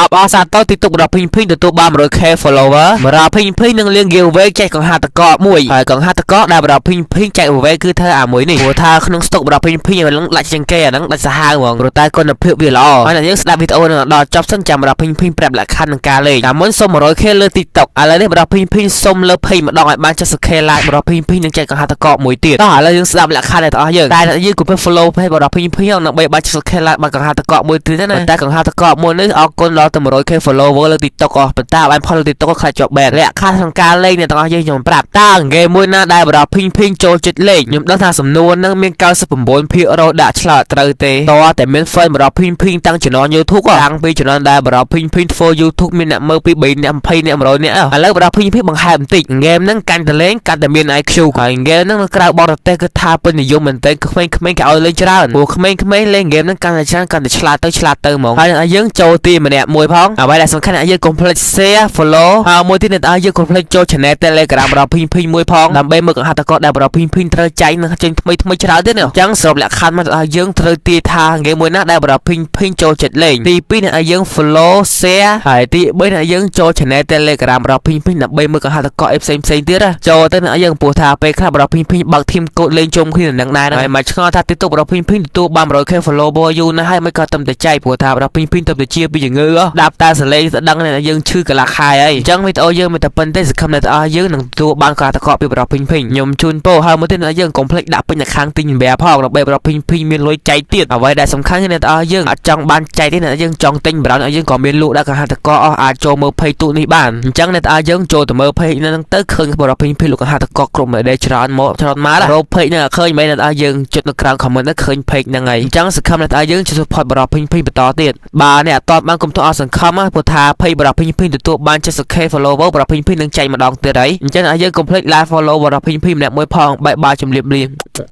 អបអរសាទរទីទុករបស់ភីងភីងទទួលបាន 100K follower បរោភីងភីងនឹងលៀង giveaway ចែកកង្ហាតកមួយហើយកង្ហាតកដែលបរោភីងភីងចែក giveaway គឺធ្វើអាមួយនេះព្រោះថាក្នុង stock បរោភីងភីងឲ្យនឹងដាច់ជាងគេអាហ្នឹងដាច់សាហាវហ្មងព្រោះតែគុណភាពវាល្អហើយអ្នកយើងស្ដាប់វីដេអូនឹងដល់ចប់សិនចាំបរោភីងភីងប្រាប់លក្ខខណ្ឌនឹងការលេងតាមមុនសុំ 100K លើ TikTok ឥឡូវនេះបរោភីងភីងសុំលើ page ម្ដងឲ្យបាន 70K like បរោភីងភីងនឹងចែកកង្ហាតកមួយទៀតតោះឥឡូវយើងស្ដាប់លក្ខខណ្ឌដល់ទាំងអស់យើងតែអ្នកយើងកុំភ្លេច follow page បរោភីងភីងដើម្បីបាន 70K like បានកង្ហាតកមួយទៀតណាតែកង្ហាតកមួយនេះអរគុណដល់ទៅ 100K follower លើ TikTok អស់ប៉ុន្តែបានផលលើ TikTok ក៏ខ្លាចជាប់ ban លក្ខខណ្ឌក្នុងការលេងអ្នកទាំងអស់យើងខ្ញុំប្រាប់តើហ្គេមមួយណាដែលបរោភីងភីងចូលចិត្តលេងខ្ញុំដឹងថាសំណួរហ្នឹងមាន99%ដាក់ឆ្លើយត្រូវទេតើតែមាន fan បរោភីងភីងតាំងជំនាន់ YouTube តាំងពីជំនាន់ដែលបរោភីងភីងធ្វើ YouTube មានអ្នកមើលពី3អ្នក20អ្នក100អ្នកឥឡូវបរោភីងភីងបង្ហើបបន្តិចហ្គេមហ្នឹងកាន់តែលេងកាន់តែមាន IQ ហើយហ្គេមហ្នឹងនៅក្រៅបរទេសគឺថាពេញនិយមមែនទែនក្មេងៗគេឲ្យលេងច្រើនព្រោះក្មេងៗលេងហ្គេមហ្នឹងកាន់តែច្រើនកាន់តែឆ្លាតទៅឆ្លាតទៅហ្មងហើយយើងចូលទីម្នាក់មួយផងអ្វីដែលសំខាន់យើងកុំភ្លេច share follow ហើយមួយទៀតអ្នកយើងកុំភ្លេចចូល channel Telegram បរោភីងភីងមួយផងដើម្បីមើលកង្ហាតកដែលបរោភីងភីងត្រូវចែកនឹងចេញថ្មីថ្មីច្រើនទៀតនេះអញ្ចឹងសរុបលក្ខខណ្ឌមកឲ្យយើងត្រូវទាយថាហ្គេមមួយណាដែលបរោភីងភីងចូលចិត្តលេងទី2អ្នកយើង follow share ហើយទី3អ្នកយើងចូល channel Telegram បរោភីងភីងដើម្បីមើលកង្ហាតកអីផ្សេងផ្សេងទៀតណាចូលទៅអ្នកយើងព្រោះថាពេលខ្លះបរោភីងភីងបើក team code លេងជុំគ្នានឹងដែរហើយមកឆ្ងល់ថា TikTok បរោភីងភីងទទួលបាន 100K follower យូរណាស់ហើយមិនក៏ត្រឹមតែចែកព្រោះថាបរោភីងភីងទៅតែជាពីជំងឺដាប់តែសលេងស្ដឹងអ្នកយើងឈឺកន្លះខែហើយអញ្ចឹងវីដេអូយើងមានតែប៉ុណ្្នេះទេសង្ឃឹមអ្នកទាំងអស់យើងនឹងទទួលបានកង្ហាតកពីបរោភីងភីងខ្ញុំជូនពរហើយមួយទៀតអ្នកយើងកុំភ្លេចដាក់ពេញនៅខាងទិញបែផងដើម្បីបរោភីងភីងមានលុយចែកទៀតអ្វីដែលសំខាន់គឺអ្នកទាំងអស់យើងអត់ចង់បានចែកទេអ្នកយើងចង់ទិញប្រោនឲ្យយើងក៏មានលក់ដែរកង្ហាតកអស់អាចចូលមើល page ទូនេះបានអញ្ចឹងអ្នកទាំងអស់យើងចូលទៅមើល page ហ្នឹងទៅឃើញបរោភីងភីងលក់កង្ហាតកគ្រប់មួយដែលច្រើនមកច្រើនមករក page ហ្នឹងឃើញមែនអ្នកទាំងអស់យើងចុចនៅក្រោម comment ទៅឃើញ page ហ្នឹងហើយអញ្ចឹងសង្ឃឹមអ្នកទាំងអស់យើងជួយ support បរោភីងភីងបន្តទៀតបាទអ្នកអត់តបានកុំទោះអស់សង្ឃឹមណាព្រោះថា page បរោភីងភីងទទួលបាន 70K follower បរោភីងភីងនឹងចែកម្ដងទៀតហើយអញ្ចឹងឲ្យយើងកុំភ្លេច like follow បរោភីងភីងម្នាក់មួយផងបាយបាយជំរាបលា។